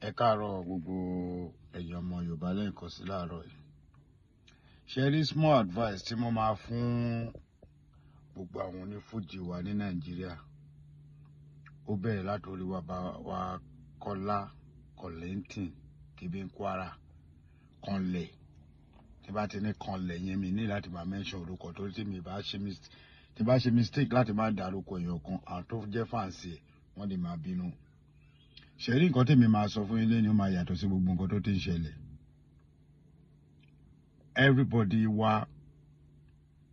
Ẹ káàárọ̀ gbogbo ẹ̀yin ọmọ Yorùbá lẹ́ẹ̀kan sí láàárọ̀ yìí. Ṣé rí small advice tí mo máa fún gbogbo àwọn onífújì wa ní Nàìjíríà? Ó bẹ̀rẹ̀ látòrí bàbá wa Kọ́lá Kollington Kébé Kwara kanlẹ̀. Tí bá ti ní kanlẹ̀ yẹn, mi ní láti máa mention orúkọ torí tí mi bá ṣe mistake, tí bá ṣe mistake láti máa dárúkọ èèyàn kan, àwọn tó jẹ́ fans ẹ̀, wọ́n lè máa bínú. Ṣé rí nǹkan tèmi máa sọ fún yín lẹ́ni, ó máa yàtọ̀ sí gbogbo nǹkan tó ti ń ṣẹlẹ̀. Everybody wa,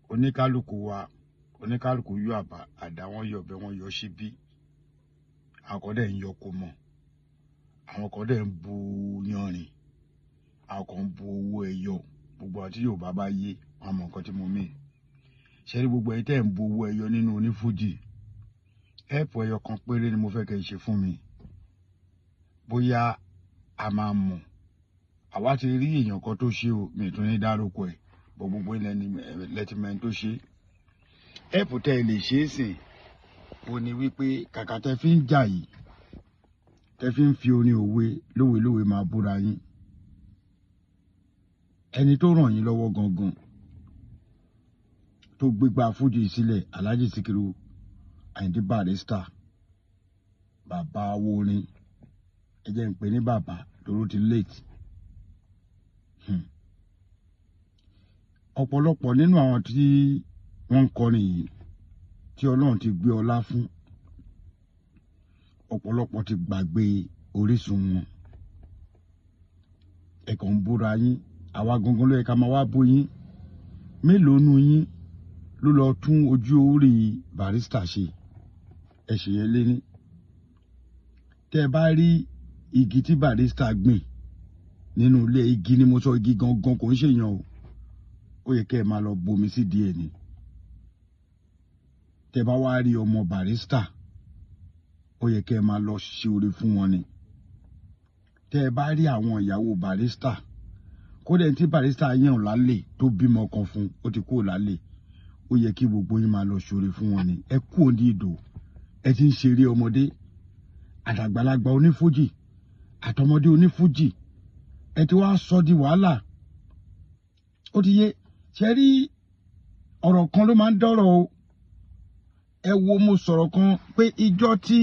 oníkálukú wa, oníkálukú yọ àbá àdá, wọn yọ ọ̀bẹ, wọn yọ síbí. Àwọn kan dẹ̀ ń yọ kó mọ̀, àwọn kan dẹ̀ ń bu yanrìn, àwọn kan ń bu owó ẹyọ. Gbogbo àti Yorùbá bá yé wọn mọ nǹkan tí mo mean. Ṣé rí gbogbo ẹ̀yin tẹ́ ń bu owó ẹyọ nínú onífújì, help ẹyọ kan péré ni mo fẹ́ kẹ́ ẹ ṣe fún mi. Bóyá a máa mọ̀, àwa ti rí èèyàn kan tó ṣe o, mi tún ní dárúkọ ẹ̀ bọ̀, gbogbo ilẹ̀ ni lẹ́tìmẹ́ni tó ṣe. Help tẹ́ ẹ lè ṣe é sìn o ní wípé kàkà tẹ́ fi ń jà yìí, tẹ́ fi ń fi orin òwe lówelówe máa búra yín, ẹni tó ràn yín lọ́wọ́ gangan tó gbégbá fújì sílẹ̀, Alhaji Sikiru Ayinde Barrister, bàbá orin, ẹ jẹ́ ń pè ní bàbá toró ti late. Ọ̀pọ̀lọpọ̀ nínú àwọn tí wọ́n ń kọrin yìí tí Ọlọ́run ti gbé ọlá fún, ọ̀pọ̀lọpọ̀ ti gbàgbé orísun wọn. Ẹ kàn ń búra yín, àwa gangan ló yẹ ká máa wá bú yín. Mélòó nu yín ló lọ tún ojú orí Barrister ṣe? Ẹ ṣe yẹn léní. Tẹ́ ẹ bá rí igi tí Barrister gbìn nínú ilé, igi ni mo sọ, igi gangan, kò ń ṣèyàn o, ó yẹ kẹ́ ẹ máa lọ bomi sí díẹ̀ ni. Tẹ́ bá wá rí ọmọ Barrister, ó yẹ kẹ́ ẹ máa lọ ṣe oore fún wọn ni. Tẹ́ ẹ bá rí àwọn ìyàwó Barrister, kódà tí Barrister yàn lálẹ́ tó bímọ kan fún, ó ti kúrò lálẹ́, ó yẹ kí gbogbo yín máa lọ ṣoore fún wọn ni. Ẹ kú òní ìdò, ẹ ti ń ṣeré ọmọdé. Àtàgbàlagbà onífújì àtọmọdé onífújì, ẹ ti wá sọ di wàhálà. Ó ti yé. Ṣe rí, ọ̀rọ̀ kan ló máa ń dọ́rọ̀ o. Ẹ wo, mo sọ̀rọ̀ kan pé ìjọ tí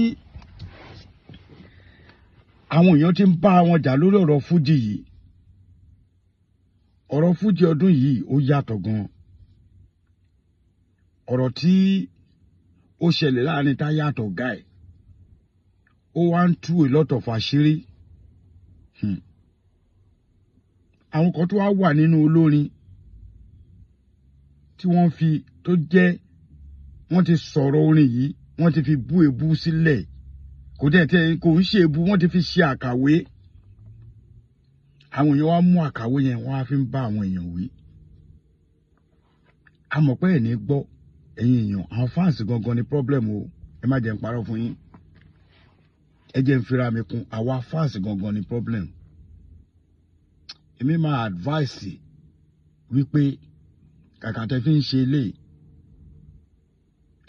àwọn èèyàn ti ń bá wọn jà lórí ọ̀rọ̀ fújì yìí, ọ̀rọ̀ fújì ọdún yìí, ó yàtọ̀ gan. Ọ̀rọ̀ tí ó ṣẹlẹ̀ láàrin Táyé àtọ̀gá ẹ̀, ó wá ń tú a lot of àṣírí. Àwọn kan tó wá wà nínú olórin tí wọ́n fi tó jẹ́ wọ́n ti sọ̀rọ̀ orin yìí, wọ́n ti fi bú èbú sílẹ̀, kò tẹ̀ tẹ̀ kò ń ṣe èbú, wọ́n ti fi ṣe àkàwé. Àwọn èèyàn wá mú àkàwé yẹn, wọ́n á fi ń bá àwọn èèyàn wí. A mọ̀ pé ẹ̀ ní gbọ́. Ẹ̀yin èèyàn, àwọn fans gangan ni problem o. Ẹ má jẹ́ n parọ́ fún yín, ẹ jẹ́ n fira mi kún, àwa fans gangan ni problem. Èmi máa advice wípé kàkà tẹ́ fi ń ṣe eléyìí,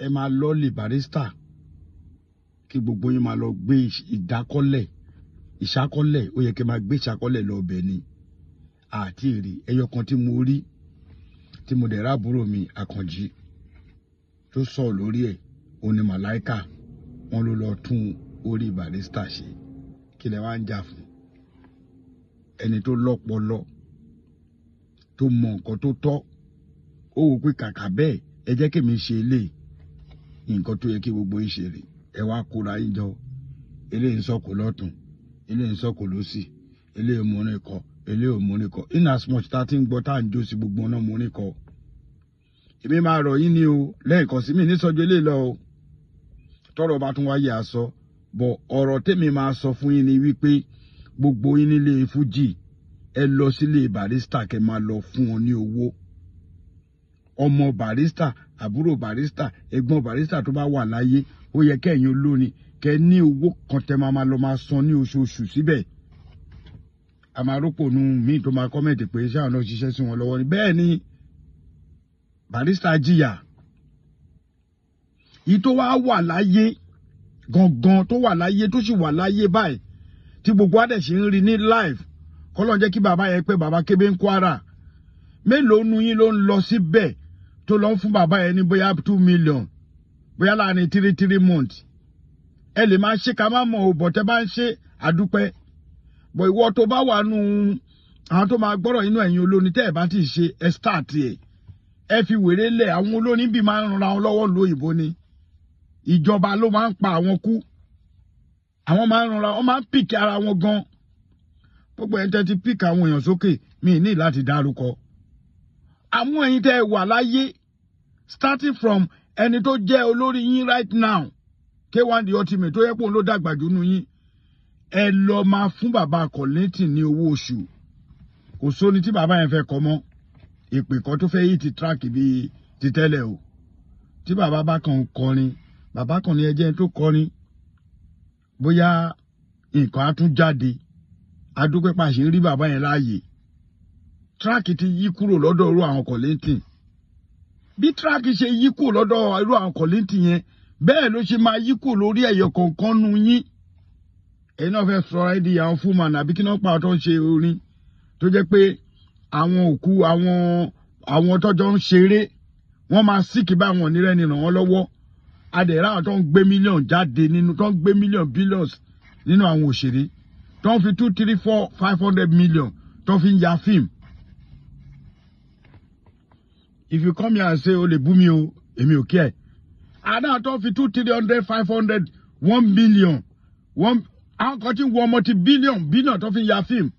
ẹ máa lọ lè Barrister, kí gbogbo yín máa lọ gbé ìdákọ́lẹ̀, ìṣákọ́lẹ̀. Ó yẹ kí ẹ máa gbé ìṣákọ́lẹ̀ lọ ọbẹ̀ ni. Àti èrè ẹyọ kan tí mo rí, tí mo dẹ̀ rábúrò mi Àkànjí tó sọ lórí ẹ̀, òun ni Màláìkà wọn ló lọ tún orí Barrister ṣe. Kí lẹ wá ń jà fún? Ẹni tó lọ́pọlọ, tó mọ nǹkan tó tọ́, ó wò pé kàkà bẹ́ẹ̀, ẹ jẹ́ kí mi ṣe eléyìí. Nǹkan tó yẹ kí gbogbo yín ṣe rè. Ẹ wá kóra yín jọ, eléyìí ń sọ̀kò lọ́tún, eléyìí ń sọ̀kò lọ́sì, eléyìí múrin kọ, eléyìí ò múrin kọ. In as much tá a ti ń gbọ́ tá à ń jó sí, gbogbo ọ̀nà múrin kọ. Èmi máa rọ̀ yín ní o lẹ́ẹ̀kan sí mi ní sọ́jú eléyìí lọ o. Tọ́rọ̀ bá tún wáyé àsọ bọ̀, ọ̀rọ̀ tèmi máa sọ fún yín ni wípé gbogbo yín nílé fújì, ẹ lọ sílé Barrister, kẹ́ máa lọ fún wọn ní owó. Ọmọ Barrister, àbúrò Barrister, ẹ̀gbọ́n Barrister tó bá wà láyé, ó yẹ kẹ́yìn olórin kẹ́ ní owó kan tẹ́ máa lọ máa san ní oṣooṣù síbẹ̀. Àmàrópò nu míì tó máa comment pé ṣé àwọn náà ṣiṣẹ́ sí wọn lọ́wọ́ ni. Bẹ́ẹ̀ ni, Barrister jìyà. Yìí tó wá wà láyé gangan, tó wà láyé, tó sì wà láyé báyìí. Tí gbogbo wa dẹ̀ ṣe ń rí ní live, kọ́lọ́n jẹ́ kí bàbá yẹn pé bàbá Kébé ń Kwara. Mélòó nu yín ló ń lọ síbẹ̀ tó lọ ń fún bàbá yẹn ní bóyá 2 million, bóyá láàrin 3 months? Ẹ lè máa ṣe ká má mọ̀ ò bọ̀, tẹ́ bá ń ṣe àdúpẹ́ bọ̀. Ìwọ tó bá wà nù àwọn tó máa gbọ́rọ̀ inú, ẹ̀yin olórin, tẹ́ ẹ̀ bá ti ṣe, ẹ start ẹ̀, ẹ fi wèrè lẹ̀. Àwọn olórin bí máa ń ran wọn lọ́wọ́ lóyìnbó ni, ìjọba ló máa ń pa àwọn kú. Àwọn máa ń ranra wọn, máa ń pick ara wọn gan. Gbogbo ẹ̀yin tẹ́ ti pick àwọn èèyàn sókè, mi ní láti dárúkọ àwọn ẹ̀yin tẹ́ ẹ wà láyé, starting from ẹni tó jẹ́ olórí yín right now, K1 The Ultimate, tó yẹ pé òun ló dàgbà jù nù yín. Ẹ lọ máa fún bàbá Kollington ní owó oṣù. Kò sóni tí bàbá yẹn fẹ́ kọ mọ́ ìpè kan tó fẹ́ yìí ti track bíi ti tẹ́lẹ̀ o. Tí bàbá bá kàn ń kọrin, bàbá kan ní ẹjẹ́ tó kọrin, bóyá nǹkan á tún jáde. Adúpẹ́ pàṣẹ ń rí bàbá yẹn láàyè. Track ti yí kúrò lọ́dọ̀ irú àwọn Kollington. Bí track ṣe yí kúrò lọ́dọ̀ irú àwọn Kollington yẹn, bẹ́ẹ̀ ló ṣe máa yí kúrò lórí ẹ̀yọ̀ kọ̀ọ̀kan nu yín. Ẹ̀yin náà fẹ́ sọ̀rọ̀ ẹ́ di àwọn fúnman àbí kí náà pa ọ̀tọ̀ ń ṣe orin tó jẹ́ pé àwọn òkú àwọn tọ́jọ́ ń ṣeré, wọ́n máa síkì bá àwọn onírẹ́ni ràn wọ́n lọ́wọ́. Adẹ̀rẹ́ àwọn tó ń gbé mílíọ̀nù jáde nínú, tó ń gbé mílíọ̀nù, billions nínú àwọn òṣèré tó ń fi 2, 3, 4, 500 million tó fi ń ya fíìmù. If you come here and say o lè bú mi o, èmi ò kí ẹ̀. Àná tó fi 2, 300, 500, 1 million, one, àwọn kan tí ń wọ multi billion billion tó fi ń ya fíìmù.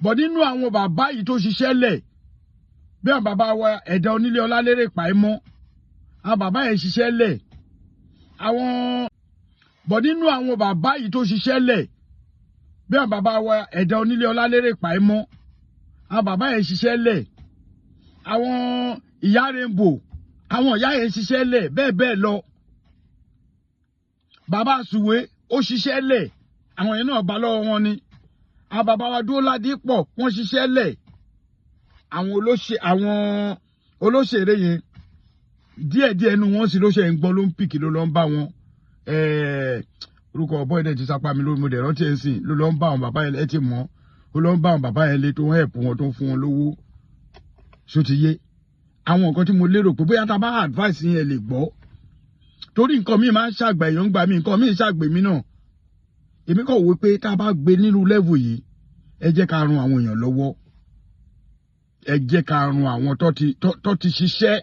Bọ̀ nínú àwọn bàbá yìí tó ṣiṣẹ́ lẹ̀, bí àwọn bàbá wa ẹ̀dá onílé ọlálérè pàìmọ́, àwọn bàbá yẹn ṣiṣẹ́ lẹ̀. Àwọn bọ̀ nínú àwọn bàbá yìí tó ṣiṣẹ́ lẹ̀, bí àwọn bàbá wa ẹ̀dá onílé ọlálérè pàìmọ́, àwọn bàbá yẹn ṣiṣẹ́ lẹ̀. Àwọn ìyá Rainbow, àwọn ìyá yẹn ṣiṣẹ́ lẹ̀, bẹ́ẹ̀ bẹ́ẹ̀ lọ. Bàbá Sùwé ó ṣiṣẹ́ lẹ̀, àwọn yẹn náà bá lọ́wọ́ wọn ni. Àwọn bàbá wa dúró ládìí pọ̀, wọ́n ṣiṣẹ́ lẹ̀. Àwọn olóṣèré yẹn, díẹ̀díẹ̀ nu wọn sì ló ṣe ń gbọ́, ló ń pick, ló lọ ń bá wọn. Orúkọ ọ̀bọ ẹ̀dẹ̀ ti sápá mi lórí, mo dẹ̀ rántí ẹ̀ ń sìn. Ló lọ ń bá àwọn bàbá yẹn, ẹ ti mọ̀, ó lọ ń bá àwọn bàbá yẹn lé, tó ń help wọn, tó ń fún wọn lówó. Ṣó ti yé? Àwọn nǹkan tí mo lérò pé bóyá tá a bá advice yẹn lè gbọ́, torí nǹkan mi máa ń ṣàgbà èèyàn ń gbà mí, nǹkan mi ń ṣàgbè mí náà. Èmi kàn wò pé tá a bá gbé nínú level yìí, ẹ jẹ́ ká ran àwọn èèyàn lọ́wọ́. Ẹ jẹ́ ká ran àwọn tó ti ṣiṣẹ́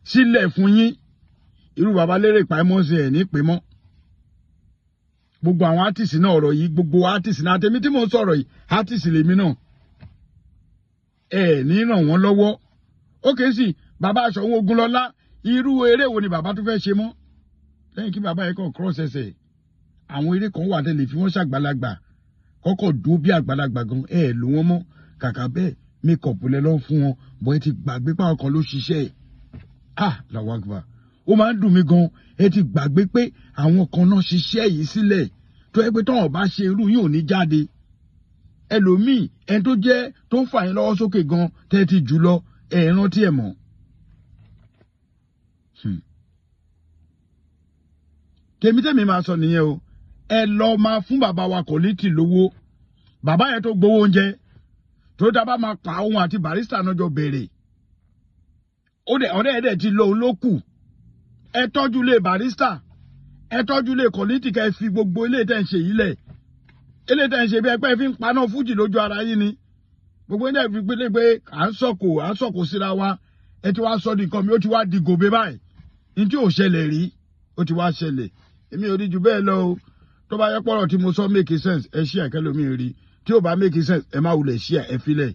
sílẹ̀ fún yín. Irú bàbá lérè pàmò sí ẹ̀ ní pé mọ́ gbogbo àwọn artist náà, ọ̀rọ̀ yìí, gbogbo artist náà, àtẹ̀mí tí mò ń sọ̀rọ̀ yìí, artist lèmi náà, ẹ ní ràn wọ́n lọ́wọ́. Ó kèé sí bàbá Ṣọ̀ún Ògúnlọ́lá, irú eré wo ni bàbá tó fẹ́ ṣe mọ́ lẹ́yìn kí bàbá yẹn kàn cross ẹsẹ̀? Àwọn eré kan wà tẹ́lẹ̀ fi wọ́n ṣàgbàlagbà, kọ́kọ́ dúró bí àgbàlagbà gan, ẹ lò wọ́n mọ́. Kàkà bẹ́ẹ̀, make-up lẹ lọ́ fún wọn bọ́. Ẹ ti gbàgbé pàwọn kan ló ṣiṣẹ́ ẹ̀. Ah, làwọn àgbà, ó máa ń dùn mí gan. Ẹ ti gbàgbé pé àwọn kan náà ṣiṣẹ́ yìí sílẹ̀, tó yẹ pé tọ́wọ́n bá ṣe, irú yìí ò ní jáde. Ẹlòmíì, ẹni tó jẹ́ tó ń fà yín lọ́wọ́ sókè gan, tẹ́ ti jù lọ, ẹ̀ rántí ẹ̀ mọ́. Tèmi máa sọ nìyẹn o. Ẹ lọ máa fún bàbá wa Kollington lówó, bàbá yẹn tó gbowó oúnjẹ tó dábàá máa pa òun àti Barrister náà jọ bèrè. Ó dẹ̀ ọ̀rẹ́ ẹ̀ dẹ̀ ti lọ, òun ló kù. Ẹ tọ́jú ilé Barrister, ẹ tọ́jú ilé Kollington, kẹ́ ẹ fi gbogbo ilé tẹ̀ ń ṣe yìí lẹ̀. Ilé tẹ̀ ń ṣe bí ẹgbẹ́ fi ń paná fújì lójú ara yín ni. Gbogbo ilé fi gbélé pé à ń sọ̀kò síra wa. Ẹ ti wá sọ di nǹkan mi, ó ti wá di gòbé báyìí. Ní tí ò ṣẹlẹ̀ rí, ó ti wá ṣẹlẹ̀. Èmi ò rí ju bẹ́ẹ̀ lọ o. Tó bá yẹ pọ̀rọ̀ tí mo sọ make sense, ẹ ṣí ẹ̀kẹ́ lómi rí. Tí ò bá make sense, ẹ má wulẹ̀ ṣí ẹ filẹ̀.